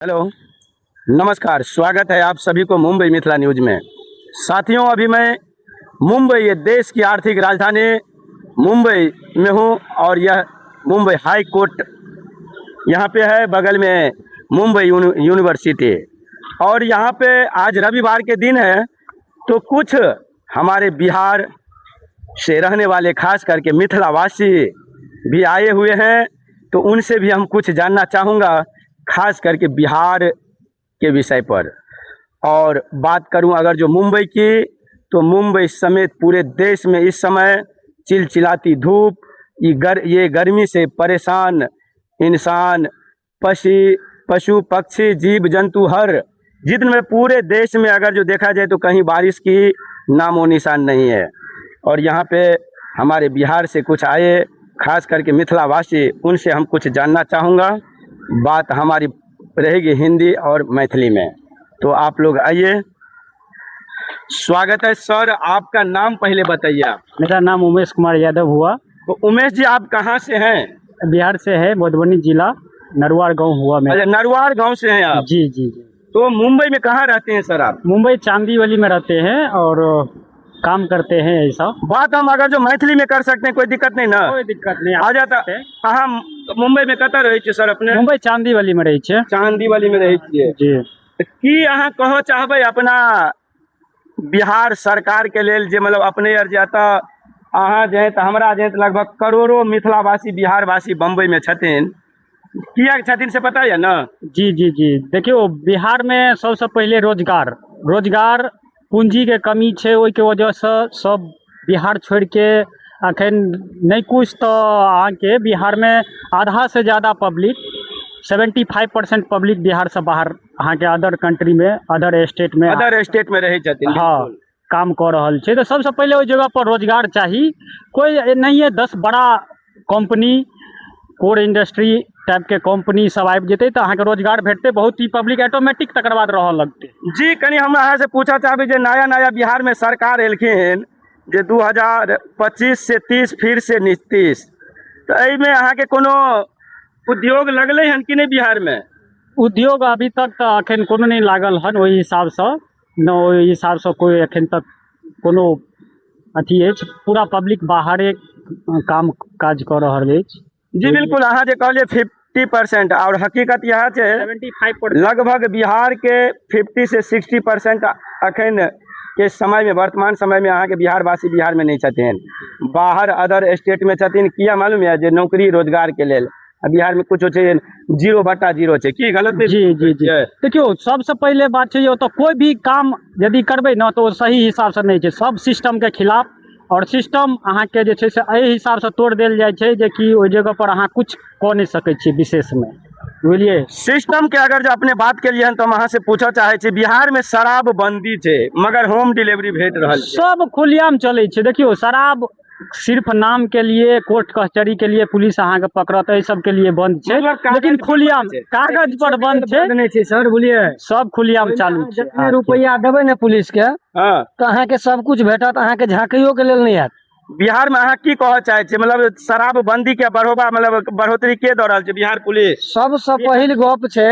Hello, नमस्कार, स्वागत है आप सभी को मुंबई मिथिला न्यूज में। साथियों, अभी मैं मुंबई, ये देश की आर्थिक राजधानी मुंबई में हूँ और यह मुंबई हाई कोर्ट यहाँ पे है, बगल में मुंबई यूनिवर्सिटी। और यहाँ पे आज रविवार के दिन है, तो कुछ हमारे बिहार से रहने वाले, खास करके मिथिलावासी भी आए हुए हैं, तो उनसे भी हम कुछ जानना चाहूँगा, खास करके बिहार के विषय पर। और बात करूं अगर जो मुंबई की, तो मुंबई समेत पूरे देश में इस समय चिलचिलाती धूप, ये गर्मी से परेशान इंसान, पशु पशु पक्षी, जीव जंतु, हर जितने में पूरे देश में अगर जो देखा जाए तो कहीं बारिश की नामो निशान नहीं है। और यहाँ पे हमारे बिहार से कुछ आए, खास करके मिथिलावासी, उनसे हम कुछ जानना चाहूँगा। बात हमारी रहेगी हिंदी और मैथिली में, तो आप लोग आइए। स्वागत है सर, आपका नाम पहले बताइए आप। मेरा नाम उमेश कुमार यादव हुआ। तो उमेश जी, आप कहाँ से हैं? बिहार से है, मधुबनी जिला, नरवार गांव हुआ मेरा। अच्छा, नरवार गांव से हैं आप? जी जी जी। तो मुंबई में कहाँ रहते हैं सर आप? मुंबई चांदीवली में रहते हैं और काम करते हैं ऐसा। बात हम अगर जो मैथिली में कर सकते हैं, कोई दिक्कत नहीं ना? कोई दिक्कत नहीं। आ जाता। अहाँ मुंबई में कतऽ रहै छियै सर अपने? मुंबई चांदीवली में रहै छियै। चांदीवली में रहै छियै? जी। तऽ की अहाँ कहऽ चाहबै अपना बिहार सरकार के लेल, जे मतलब अपने आर जे एतऽ अहाँ जे तऽ हमरा जे लगभग करोड़ो मिथिलावासी, बिहारवासी बम्बई में छथिन, किया छथिन से पता यऽ ने? जी जी जी देखियौ, बिहारमे सबसँ पहिले रोजगार, रोजगार पूँजीके कमी छै। ओहिके वजहसँ सब बिहार छोड़िके अखन नहि किछु तऽ अहाँके बिहारमे आधासँ ज्यादा पब्लिक, 75% पब्लिक बिहारसँ बाहर अहाँके अदर कंट्रीमे, अदर स्टेटमे। अदर स्टेट में रहै छथिन। हँ, काम कऽ रहल छै। तऽ सबसँ पहिले ओहि जगहपर रोजगार चाही। कोइ नहिए 10 बड़ा कम्पनी, कोर इंडस्ट्री टाइपके कम्पनी सब आबि जेतै तऽ अहाँके रोजगार भेटतै बहुत ही, पब्लिक ऑटोमेटिक तकर बाद रहऽ लगतै। जी, कनि हम अहाँसँ पूछऽ चाहबै जे नया नया बिहारमे सरकार एलखिन जे 2025 से 30, फिर से नीतीश, तऽ एहिमे अहाँके कोनो उद्योग लगलै हन कि नहि बिहारमे? उद्योग अभी तक तऽ अखन कोनो नहि लागल हन ओहि हिसाबसँ न, ओहि हिसाबसँ कोइ एखन तक कोनो अथी अछि। पूरा पब्लिक बाहरे काम काज कऽ रहल अछि। जी बिल्कुल, अहाँ जे कहलियै 50% आओर हकीकत इएह छै। 75। लगभग बिहारके 50 से 60% अखन के समयमे, वर्तमान समयमे अहाँके बिहारवासी बिहारमे नहि छथिन, बाहर अदर स्टेटमे छथिन। किया मालूम यऽ? जे नौकरी रोजगारके लेल। आ बिहारमे कुछो छै, 0/0 छै। की गलत नहि? जी जी जी देखियौ, सबसँ पहिले बात छै जे ओतऽ कोइ भी काम यदि करबै ने तऽ ओ सही हिसाबसँ नहि छै। सब सिस्टमके खिलाफ आओर सिस्टम अहाँके जे छै से एहि हिसाबसँ तोड़ि देल जाइ छै जेकि ओहि जगहपर अहाँ किछु कऽ नहि सकै छियै विशेषमे, बुझलियै? सिस्टम के अगर जो अपने बात केलियै हन तऽ हम अहाँ से पूछऽ चाहै छी, बिहारमे शराब बंदी छै मगर होम डिलीवरी भेट रहल छै। सब खुलेआम चलै छै। देखियौ, शराब सिर्फ नाम के लिए, कोर्ट कचहरी के लिए, पुलिस अहाँके पकड़त, एहि सबके लिए बंद छै। मतलब कागज लेकिन पर खुलेआम बंद छै। कागज पर बंद छै। बंद नहि छै सर, बुझलियै? सब खुलेआम चालू छै। जितने रुपैआ देबै ने पुलिस के तऽ अहाँके सब कुछ भेटत, अहाँके झाँकैयो के लेल नहि आयत। बिहारमे अहाँ की कहऽ चाहै छियै? मतलब शराब बंदी के बढ़ोबा, मतलब बढ़ोतरी के दऽ रहल छै? बिहार पुलिस? सबसँ पहिल गप छै।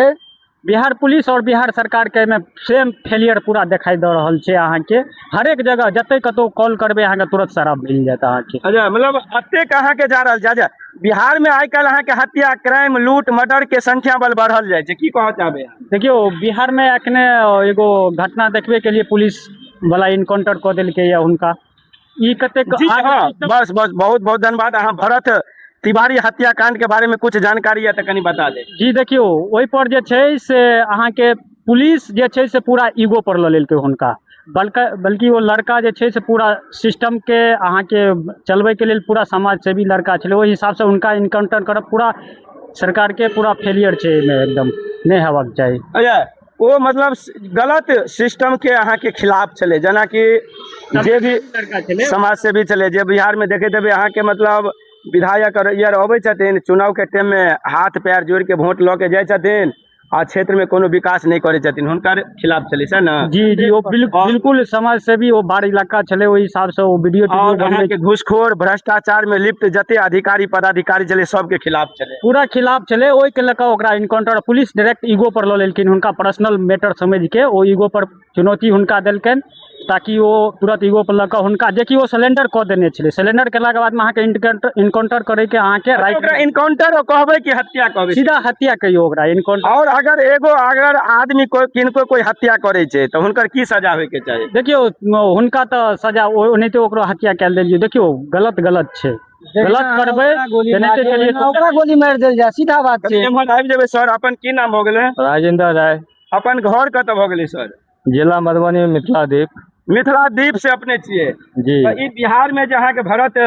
बिहार पुलिस और बिहार सरकार के एहिमे सेम फेलियर पूरा देखाई दऽ रहल छै अहाँके। हरेक जगह जते कतौ कॉल करबै, अहाँके तुरंत शराब मिल जायत अहाँके। अच्छा, मतलब एतेक अहाँके जा रहल छै। अच्छा, बिहारमे आइ काल्हि अहाँके हत्या, क्राइम, लूट, मर्डर के संख्या बल बढ़ल जाइ छै, की कहऽ चाहबै अहाँ? देखियौ, बिहारमे एखने एगो घटना देखबे के लिए पुलिस वाला इनकाउंटर कऽ देलकै या हुनका। ई कतेक जी हाँ, बस बस, बहुत बहुत धन्यवाद। अहाँ भरत तिवारी हत्याकांड के बारे में कुछ जानकारी है तऽ कनि बता दे। जी, देखियौ, ओहिपर जे छै से अहाँके पुलिस जे छै से पूरा ईगो पर लऽ लेलकै हुनका। बल्कि बल्कि ओ लड़का जे छै से पूरा सिस्टमके अहाँके चलबैके लेल पूरा समाजसेवी लड़का छलै। ओहि हिसाबसँ हुनका इनकाउंटर करब पूरा सरकारके पूरा फेलियर छै। एहिमे एकदम नहि हेबाक चाही। अच्छा, ओ मतलब गलत सिस्टम के अहाँके खिलाफ छलै, जेनाकि जे भी लड़का छलै। समाज सेवी छलै। जे बिहारमे देखैत हेबै अहाँके, मतलब विधायक आर अबै छथिन चुनावके टाइममे, हाथ पैर जोड़िके वोट लऽ के जाइ छथिन। आ क्षेत्रमे कोनो विकास नहि करै छथिन, हुनकर खिलाफ छलै सर ने? जी जी, ओ बिल्कुल समाज सेवी, ओ बाढ़ इलाका छलै, ओहि हिसाबसँ ओ वीडियो और टीडियो बनबै। अहाँके घूसखोर भ्रष्टाचार में लिप्त जते अधिकारी पदाधिकारी छलै सबके खिलाफ छलै। पूरा खिलाफ छलै। ओहिके लऽ कऽ ओकरा इनकाउंटर पुलिस डायरेक्ट ईगो पर लऽ लेलखिन, हुनका पर्सनल मैटर समझिके ओ ईगो पर चुनौती हुनका देलकनि, ताकि ओ तुरंत ईगो पर लऽ कऽ हुनका, जेकि ओ सरेंडर कऽ देने छलै। सरेंडर केलाके बादमे अहाँके इनकाउंटर करैके अहाँके राइट। ओकरा इनकाउंटर कहबै कि हत्या कहबै? सीधा हत्या कहियौ ओकरा, इनकाउंटर। और अगर एगो अगर आदमी कोई किनको कोई हत्या करै छै तऽ हुनकर की सजा होय के चाही? देखियौ, हुनका तऽ सजा ओनाहिते ओकरो हत्या कयल देलियै। देखियौ, गलत गलत छै, गलत करबै तेनाहिते केलियै तऽ ओकरा गोली मारि देल जाय, सीधा बात छै। एम्हर आबि जेबै सर। अपन की नाम भऽ गेलै? राजेंद्र राय। अपन घर कतऽ भऽ गेलै सर? जिला मधुबनी, मिथिला द्वीप। मिथिला द्वीप से अपने छियै? जी। तऽ ई बिहार में जे अहाँके भरत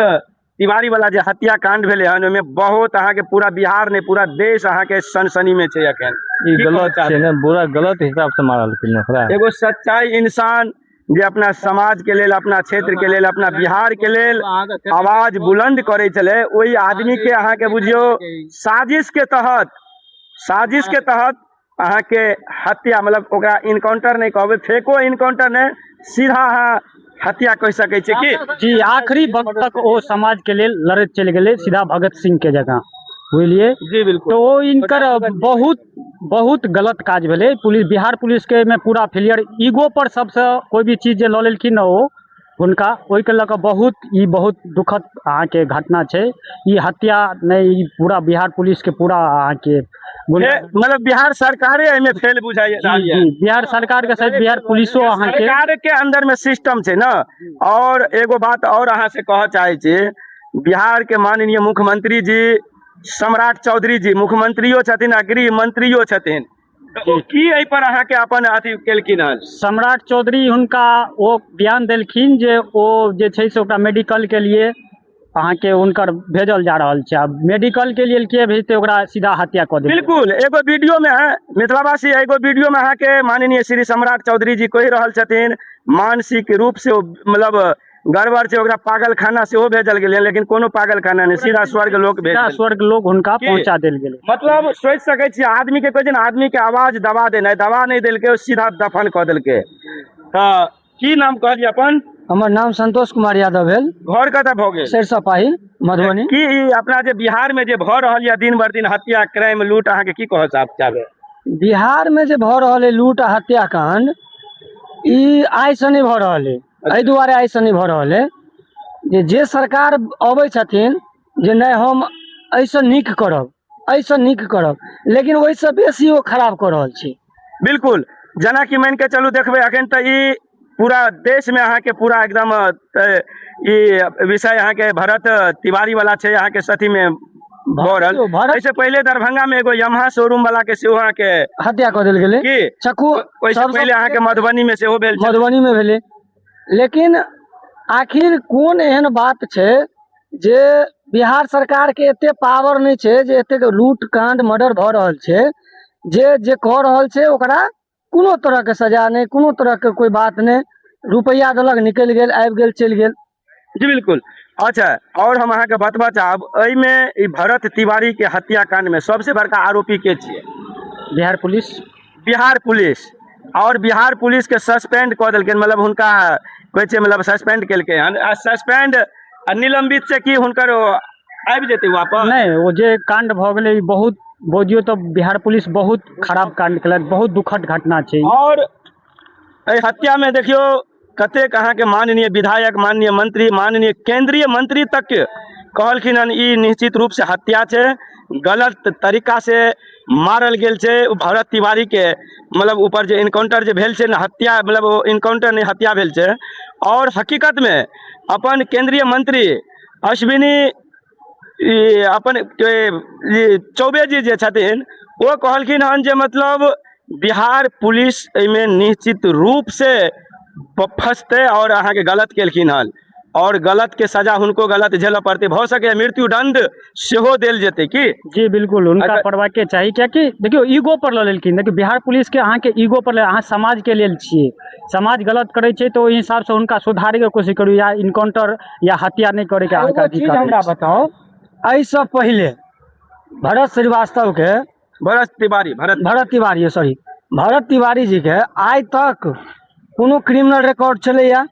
तिवारी वाला जे हत्या कांड भेलै हन, ओहिमे बहुत अहाँके पूरा बिहार नहि, पूरा देश अहाँके सनसनी में छै एखन। ई की गलत कहऽ छै ने, बुरा गलत हिसाब से मारलखिन ओकरा। एगो सच्चाई इंसान जे अपना समाज के लेल, अपना क्षेत्र के लेल, अपना बिहार के लेल आवाज बुलंद करै छलै, ओहि आदमी के अहाँके बुझियौ साजिश के तहत अहाँके हत्या, मतलब ओकरा इनकाउंटर नहि कहबै, फेको इनकाउंटर नहि, सीधा अहाँ हत्या कहि सकै छियै की? जी, आखिरी वक्त तक ओ समाजके लेल लड़ैत चलि गेलै, सीधा भगत सिंह के जकाँ, बुझलियै? जी बिल्कुल। तऽ ओ इनकर बहुत बहुत गलत काज भेलै। पुलिस, बिहार पुलिसके एहिमे पूरा फेलियर। ईगो पर सबसँ कोइ भी चीज जे लऽ लेलखिन ने ओ हुनका, ओहिके लऽ कऽ बहुत ई बहुत दुखद अहाँके घटना छै। ई हत्या नहि, ई पूरा बिहार पुलिसके पूरा अहाँके मतलब बिहार सरकारे एहिमे फेल बुझाइ जी जी, बिहार सरकारके साथ बिहार पुलिसो अहाँके। सरकार के अंदर में सिस्टम छै ने। और एगो बात और अहाँ से कहऽ चाहै छी, बिहार के माननीय मुख्यमंत्री जी सम्राट चौधरी जी मुख्यमंत्रियो छथिन आ गृह मंत्रियो छथिन, तऽ ओ की एहि पर अहाँके अपन अथी केलखिन हन? सम्राट चौधरी हुनका ओ बयान देलखिन जे ओ जे छै से ओकरा मेडिकलके लिए अहाँके हुनकर भेजल जा रहल छै। आब मेडिकलके लिए के भेजतै? ओकरा सीधा हत्या कऽ देलकै। बिल्कुल, एगो वीडियो में, मिथिलावासी, एगो वीडियो में अहाँके माननीय श्री सम्राट चौधरी जी कहि रहल छथिन, मानसिक रूप से ओ मतलब गड़बड़ छै, ओकरा पागल खाना सेहो भेजल गेलै, लेकिन कोनो पागल खाना नहि, सीधा स्वर्ग लोक भेज सीधा देलकै। स्वर्ग लोक हुनका की? पहुँचा देल गेलै। मतलब सोचि सकै छी, आदमी के कहै छै ने, आदमी के आवाज दबा देनाइ, दबा नहि देलकै, ओ सीधा दफन कऽ देलकै। तऽ की नाम कहलियै अपन? हमर नाम संतोष कुमार यादव भेल। घर कतऽ भऽ गेल? सरिसब पाही, मधुबनी। की ई अपना जे बिहार में जे भऽ रहल यऽ दिन भर दिन हत्या, क्राइम, लूट, अहाँके की कहऽ चाहबै? बिहारमे जे भऽ रहल अइ लूट आ हत्याकाण्ड, ई आइसँ नहि भऽ रहल अइ। एहि दुआरे आइसँ नहि भऽ रहल अइ जे जे सरकार अबै छथिन जे नहि, हम एहिसँ नीक करब, एहिसँ नीक करब, लेकिन ओहिसँ बेसी ओ खराब कऽ रहल छै। बिल्कुल, जेनाकि मानि कऽ चलू, देखबै अखन तऽ ई पूरा देशमे अहाँके पूरा एकदम ई विषय अहाँके भरत तिवारी वाला छै अहाँके सतीमे भऽ रहल। भरत एहिसँ पहिले दरभंगामे एगो यमहा शोरूम वाला के सेहो अहाँके हत्या कऽ देल गेलै की चक्कू। ओहिसँ सबसँ पहिले अहाँके मधुबनीमे सेहो भेल छलै। मधुबनीमे भेलै। लेकिन आखिर कोन एहन बात छै जे बिहार सरकारके एते पावर नहि छै जे एतेक लूट काण्ड मर्डर भऽ रहल छै, जे जे कऽ रहल छै ओकरा कोनो तरहके सजा नहि, कोनो तरहके कोइ बात नहि, रुपैआ देलक, निकलि गेल, आबि गेल, चलि गेल। जी बिल्कुल। अच्छा, और हम अहाँके बतबऽ चाहब, एहिमे ई भरत तिवारी के हत्याकांड में सबसे बड़का आरोपी के छियै? बिहार पुलिस। बिहार पुलिस। और बिहार पुलिस के सस्पेंड कऽ देलकै, मतलब हुनका कहै छै, मतलब सस्पेंड केलकै हन। आ सस्पेंड आ निलंबित से की हुनकर ओ आबि जेतै वापस? नहि, ओ जे काण्ड भऽ गेलै ई बहुत, बुझियौ तऽ बिहार पुलिस बहुत खराब काण्ड केलक। बहुत दुखद घटना छै ई। और एहि हत्यामे देखियौ कतेक अहाँके माननीय विधायक, माननीय मंत्री, माननीय केंद्रीय मंत्री तक कहलखिन हन, ई निश्चित रूप से हत्या छै, गलत तरीका से मारल गेल छै ओ भरत तिवारीके। मतलब ऊपर जे इनकाउंटर जे भेल छै ने, हत्या, मतलब ओ इनकाउंटर नहि, हत्या भेल छै। और हकीकतमे अपन केंद्रीय मंत्री अश्विनी ई अपन ई चौबे जी जे छथिन, ओ कहलखिन हन जे मतलब बिहार पुलिस एहिमे निश्चित रूप से फसतै आओर अहाँके गलत केलखिन हन आओर गलतके सजा हुनको गलत झेलऽ पड़तै, भऽ सकैए मृत्युदण्ड सेहो देल जेतै की? जी बिल्कुल, हुनका पड़बाके चाही, कियाकि देखियौ, ईगो पर लऽ लेलखिन। देखियौ, बिहार पुलिसके अहाँके ईगो पर अहाँ समाजके लेल छियै। समाज गलत करै छै तऽ ओहि हिसाबसँ हुनका सुधारैके कोशिश करू, या इनकाउंटर या हत्या नहि करैके अहाँके एगो चीज अधिकार हमरा अछि। बताउ, एहिसँ पहिले भरत श्रीवास्तवके भरत तिवारी। भरत भरत तिवारी, सॉरी, भरत तिवारी जी के आइ तक कोनो क्रिमिनल रिकॉर्ड छलैया?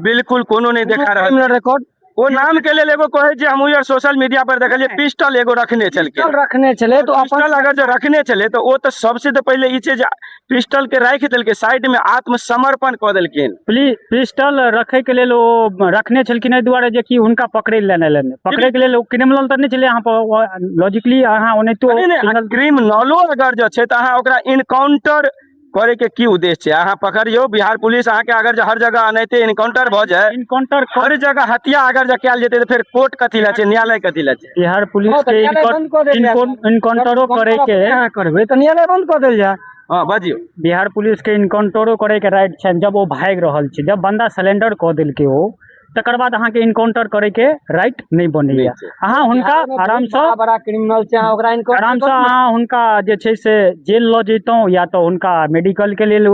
बिल्कुल कोनो नहि देखा रहल। क्रिमिनल रिकॉर्ड ओ नाम के लेल एगो कहै छै, हम सोशल मीडिया पर देखलियै, पिस्टल एगो रखने छलखिन। रखने छलै तऽ अपन पिस्टल अगर जे रखने छलै तऽ ओ तऽ सबसे तऽ पहिले ई छै जे पिस्टल के राखि देलकै साइड में, आत्मसमर्पण कऽ देलखिन। पिस्टल रखैके लेल ओ रखने छलखिन एहि दुआरे जे कि हुनका पकड़ै लए नहि लेने, पकड़ैके लेल। ओ क्रिमिनल तऽ नहि छलै। अहाँ लॉजिकली अहाँ ओनाहितो नहि नहि criminal- क्रिमिनलो अगर जे छै तऽ अहाँ ओकरा इनकाउंटर करे के की उद्देश्य छै? अहाँ पकड़ियौ, बिहार पुलिस अहाँके अगर जे हर जगह एनाहिते इनकाउंटर भऽ जाय, इनकाउंटर हर जगह हत्या अगर जे कयल जेतै तऽ फेर कोर्ट कथी लए छै, न्यायालय कथी लए छै? बिहार पुलिस हँ, तऽ के न्यायालय बंद कऽ देल जाय। इनकाउंटरो करैके अहाँ करबै तऽ न्यायालय बंद कऽ देल जाय। हँ, बाजियौ। बिहार पुलिस के इनकाउंटरो करैके राइट छनि जब ओ भागि रहल छै। जब बंदा सरेंडर कऽ देलकै ओ, तकर बाद अहाँके इनकाउंटर करैके राइट नहि बनैया। नहि छै। अहाँ हुनका बिहारमे बहुत आरामसँ बड़ा बड़ा क्रिमिनल छै, अहाँ ओकरा इनकाउंटर आरामसँ अहाँ हुनका जे छै से जेल लऽ जैतहुँ या तऽ हुनका मेडिकलके लेल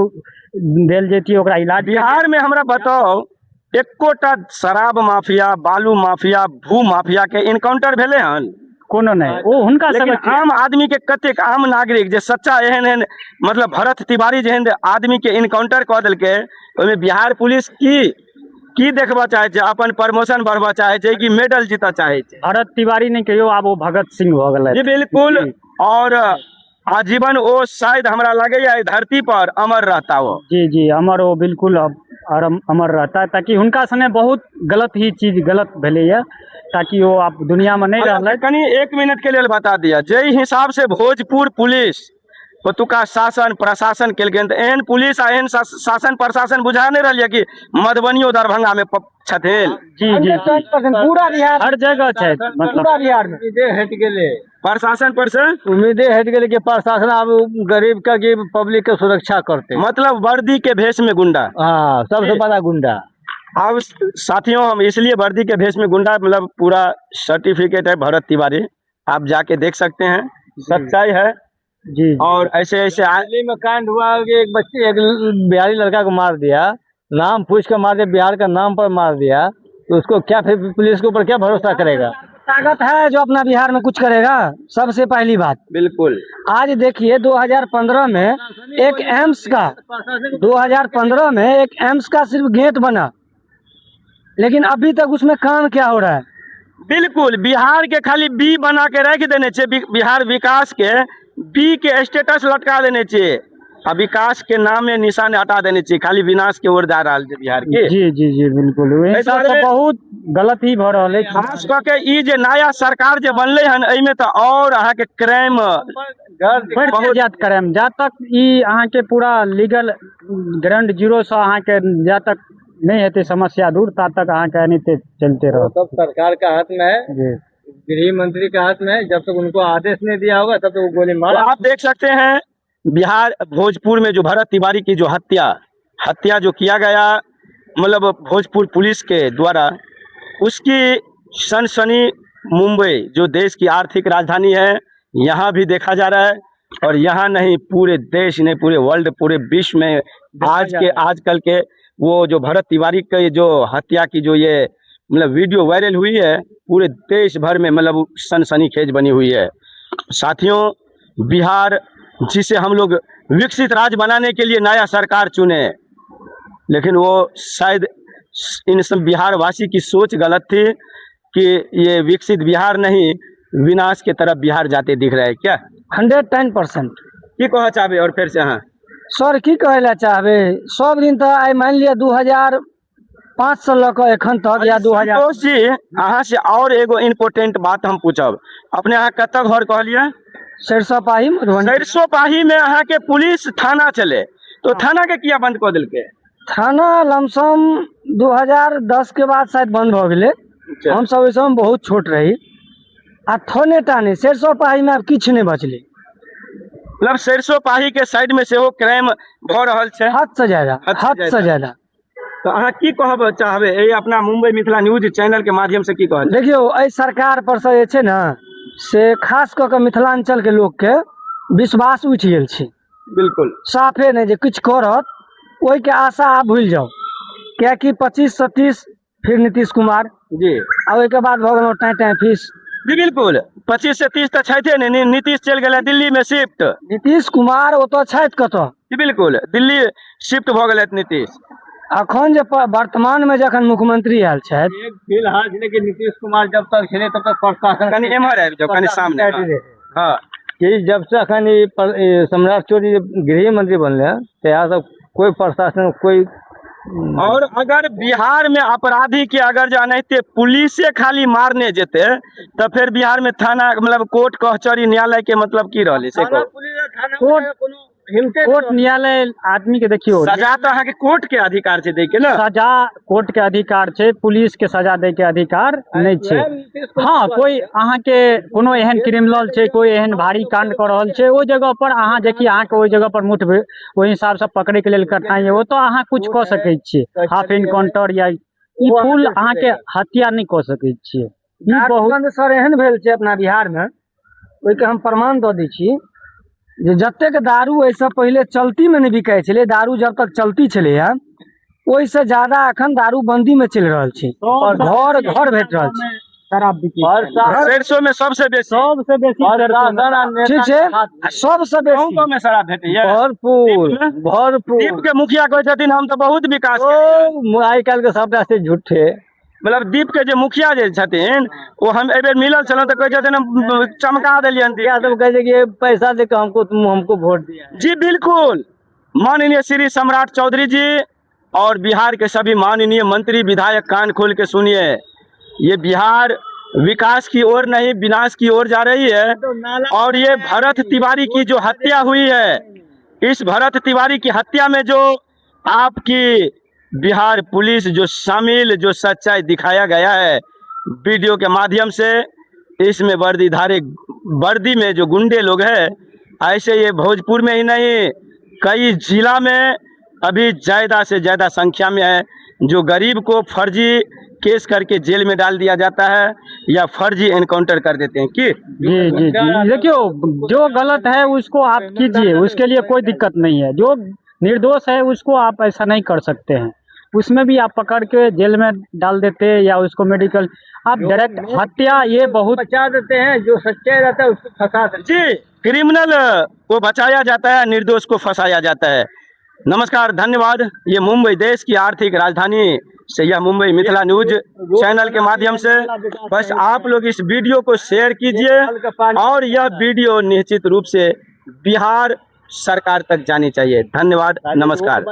देल जैतियै ओकरा इलाज। बिहार में हमरा बताउ, एकोटा शराब माफिया, बालू माफिया, भू माफिया के इनकाउंटर भेलै हन? कोनो नहि, ओ हुनका लेकिन सबके आम आदमी के कतेक आम नागरिक जे सच्चा एहन एहन मतलब भरत तिवारी जेहन आदमी के इनकाउंटर कऽ देलकै, ओहिमे बिहार पुलिस की की देखबऽ चाहै छै? अपन प्रमोशन बढ़बऽ चाहै छै कि मेडल जीतऽ चाहै छै? भरत तिवारी नहि कहियौ, आब ओ भगत सिंह भऽ गेलै। जी बिल्कुल, और आजीवन ओ शायद हमरा लगैया एहि धरती पर अमर रहता वो। जी जी, अमर ओ बिल्कुल अब अमर रहता, ताकि हुनका सने बहुत गलत ही चीज गलत भेलैया, ताकि ओ आब दुनियामे नहि रहलै। कनि एक मिनट के लेल बता दिअ, जाहि हिसाब से भोजपुर पुलिस ओतुका शासन प्रशासन केलखिन, तऽ एहन पुलिस आ एहन शासन प्रशासन बुझा नहि रहल यऽ कि मधुबनियो दरभंगा में छथिन? जी जी जी 100% पूरा बिहार। हर जगह छै मतलब। पूरा बिहार में। उम्मीदे हटि गेलै। प्रशासन पर से उम्मीदे हटि गेलै कि प्रशासन आब गरीब के कि पब्लिक के सुरक्षा करतै। मतलब वर्दी के भेष में गुंडा। हाँ, सबसे बड़ा गुंडा। अब साथियों, हम इसलिए वर्दी के भेष में गुंडा, मतलब पूरा सर्टिफिकेट है भरत तिवारी, आप जाके देख सकते हैं, सच्चाई है। जी। और ऐसे ऐसे दिल्ली में कांड हुआ कि एक बच्चे, एक बिहारी लड़का को मार दिया, नाम पूछ कर मार दिया, बिहार का नाम पर मार दिया, तो उसको क्या फिर पुलिस के ऊपर क्या भरोसा करेगा? ताकत है जो अपना बिहार में कुछ करेगा? सबसे पहली बात। आज देखिए, 2015 में एक एम्स का, 2015 में एक एम्स का सिर्फ गेट बना, लेकिन अभी तक उसमें काम क्या हो रहा है? बिल्कुल, बिहार के खाली बी बना के राखि देने छै। बिहार विकास के बी के स्टेटस लटका देने छै आ विकास के नाम में निशान हटा देने छै, खाली विनाश के ओर जा रहल छै बिहार के। जी जी जी बिल्कुल, ओहि एहि हिसाबसँ दुआरे- बहुत गलत ही भऽ रहल अछि। खास कऽ के ई जे नया सरकार जे बनलै हन, एहिमे तऽ और अहाँके क्राइम बढ़ि बहुत जायत क्राइम, जा तक ई अहाँके पूरा लीगल ग्राउंड जीरोसँ अहाँके जा तक नहि हेतै समस्या दूर, ता तक अहाँके एनाहिते चलते रहत। सब सरकार का हाथ में है। गृह मंत्री के हाथ में है। जब तक उनको आदेश नहीं दिया होगा, तब तक वो गोली तो मार आप देख सकते हैं, बिहार भोजपुर में जो भरत तिवारी की जो हत्या हत्या जो किया गया, मतलब भोजपुर पुलिस के द्वारा, उसकी सनसनी मुंबई, जो देश की आर्थिक राजधानी है, यहाँ भी देखा जा रहा है और यहाँ नहीं, पूरे देश नहीं, पूरे वर्ल्ड, पूरे विश्व में आज के आजकल के वो जो भरत तिवारी के जो हत्या की जो ये मतलब वीडियो वायरल हुई है, पूरे देश भर में मतलब सनसनीखेज बनी हुई है। साथियों, बिहार जिसे हम लोग विकसित राज्य बनाने के लिए नया सरकार चुने, लेकिन वो शायद इन सब बिहारवासी की सोच गलत थी कि ये विकसित बिहार नहीं, विनाश के तरफ बिहार जाते दिख रहा है क्या? 110%। की कहऽ चाहबै और फिर से अहाँ? सर, की कहै लए चाहबै, सब दिन तऽ आइ मानि लिअ 2005सँ लऽ कऽ एखन तक या 2000 संतोष जी, अहाँ से और एगो इम्पोर्टेंट बात हम पूछब। अपने अहाँ कतऽ घर कहलियै? सरिसो पाही, मधुबनी। सरिसो पाही में अहाँके पुलिस थाना चले, तो थाना के किया बंद कऽ देलकै? थाना लमसम 2010 के बाद शायद बंद भऽ गेलै। हमसब ओहि समय बहुत छोट रही। आ थाने टा नहि, सरिसो पाहीमे आब किछु नहि बचलै। मतलब सरिसो पाही के साइड में सेहो क्राइम भऽ रहल छै? हदसँ ज्यादा। हद से हदसँ ज्यादा। तऽ अहाँ की कहब चाहबै एहि अपना मुंबई मिथिला न्यूज चैनल के माध्यम से, की कहब? देखियौ, एहि सरकार पर से जे छै ने से खास कऽ कऽ मिथिलाञ्चलके लोकके विश्वास उठि गेल छै। साफे नहि जे किछु करत, ओहिके आशा आब भूलि जाउ, किएकि 25 से 30 फिर नीतीश कुमार आ ओहिके बाद भऽ गेलहुँ टाँय टाँय फीस। जी बिल्कुल, 25 से 30 तऽ छथिए ने। नीतीश चलि गेलै दिल्ली में शिफ्ट। नीतीश कुमार ओतऽ छथि कतऽ? जी बिल्कुल, दिल्ली शिफ्ट भऽ गेलथि नीतीश। अखन जे वर्तमानमे जखन मुख्यमंत्री आयल छथि। एक फिलहाल छलै कि नीतीश कुमार जब तक छलै तब तक प्रशासन कनि एम्हर आबि जाउ, कनि सामने। रहे। हँ। कि जब से अखन ई सम्राट चौधरी जे गृह मंत्री बनले हैं, तहिया से कोई प्रशासन कोई और अगर बिहार में अपराधी के अगर जे एनाहिते पुलिसे खाली मारने जेते, तऽ फेर बिहार में थाना, मतलब कोर्ट कचहरी, न्यायालय के मतलब की रहलै से कहू। कोर्ट कोर्ट न्यायालय आदमी के देखियौ। सजा तऽ अहाँके कोर्ट के अधिकार छै दै के ने। सजा कोर्ट के अधिकार छै, पुलिस के सजा दै के अधिकार नहि छै। हँ, कोइ अहाँके कोनो एहन क्रिमिनल छै, कोइ एहन भारी कांड कऽ रहल छै, ओहि जगह पर अहाँ जेकि अहाँके ओहि जगह पर मुठभेड़ ओहि हिसाबसँ पकड़ैके लेल कठिनाइ यऽ, ओतऽ अहाँ कुछ कऽ सकै छियै, हाफ इनकाउंटर या ई फुल अहाँके हत्या नहि कऽ सकै छियै। ई बहुत दारूबंद सर एहन भेल छै अपना बिहारमे, ओहिके हम प्रमाण दऽ दै छी जे जतेक दारू एहिसँ पहिले चलतीमे नहि बिकाइ छलै, दारू जब तक चलती छलैए, ओहिसँ ज्यादा एखन दारूबंदीमे चलि रहल छै और घर घर भेट रहल छै। शराब बिकै और सरिसो में सबसे बेसी। सबसे बेसी। प्रशासन आ नेता ठीक छै, आ सबसँ गाँव बेसी गाँव में शराब भेटैया। भरपूर भरपूर। दीप के मुखिया कहै छथिन, हम तऽ बहुत विकास केलियै। ओ आइ काल्हि के सबटा से झूठे। मतलब दीप के जे मुखिया जे छथिन, ओ हम एहि बेर मिलल छलहुँ तऽ कहै छथिन, हम चमका देलियनि दीप। क्या सब कहै छै कि ये पैसा दे के हमको, तुम हमको वोट दिया। जी बिल्कुल, माननीय श्री सम्राट चौधरी जी और बिहार के सभी माननीय मंत्री, विधायक, कान खोल के सुनिए, ये बिहार विकास की ओर नहीं, विनाश की ओर जा रही है। और ये भरत तिवारी की जो हत्या हुई है, इस भरत तिवारी की हत्या में जो आपकी बिहार पुलिस जो शामिल, जो सच्चाई दिखाया गया है वीडियो के माध्यम से, इसमें वर्दीधारी, वर्दी में जो गुंडे लोग हैं, ऐसे ये भोजपुर में ही नहीं, कई जिला में अभी ज़्यादा से ज़्यादा संख्या में है, जो गरीब को फर्जी केस करके जेल में डाल दिया जाता है या फर्जी एनकाउंटर कर देते हैं कि जी जी जी, देखियो, जो गलत है उसको आप कीजिए, उसके लिए कोई दिक्कत नहीं है। जो निर्दोष है उसको आप ऐसा नहीं कर सकते हैं। उसमें भी आप पकड़ के जेल में डाल देते हैं या उसको मेडिकल, आप डायरेक्ट हत्या, ये बहुत बचा देते हैं, जो सच्चाई रहता है उसको फंसा देते जी, क्रिमिनल को बचाया जाता है, निर्दोष को फंसाया जाता है। नमस्कार, धन्यवाद। ये मुंबई, देश की आर्थिक राजधानी से यह मुंबई मिथिला न्यूज चैनल के माध्यम से बस आप लोग इस वीडियो को शेयर कीजिए और यह वीडियो निश्चित रूप से बिहार सरकार तक जानी चाहिए। धन्यवाद, नमस्कार।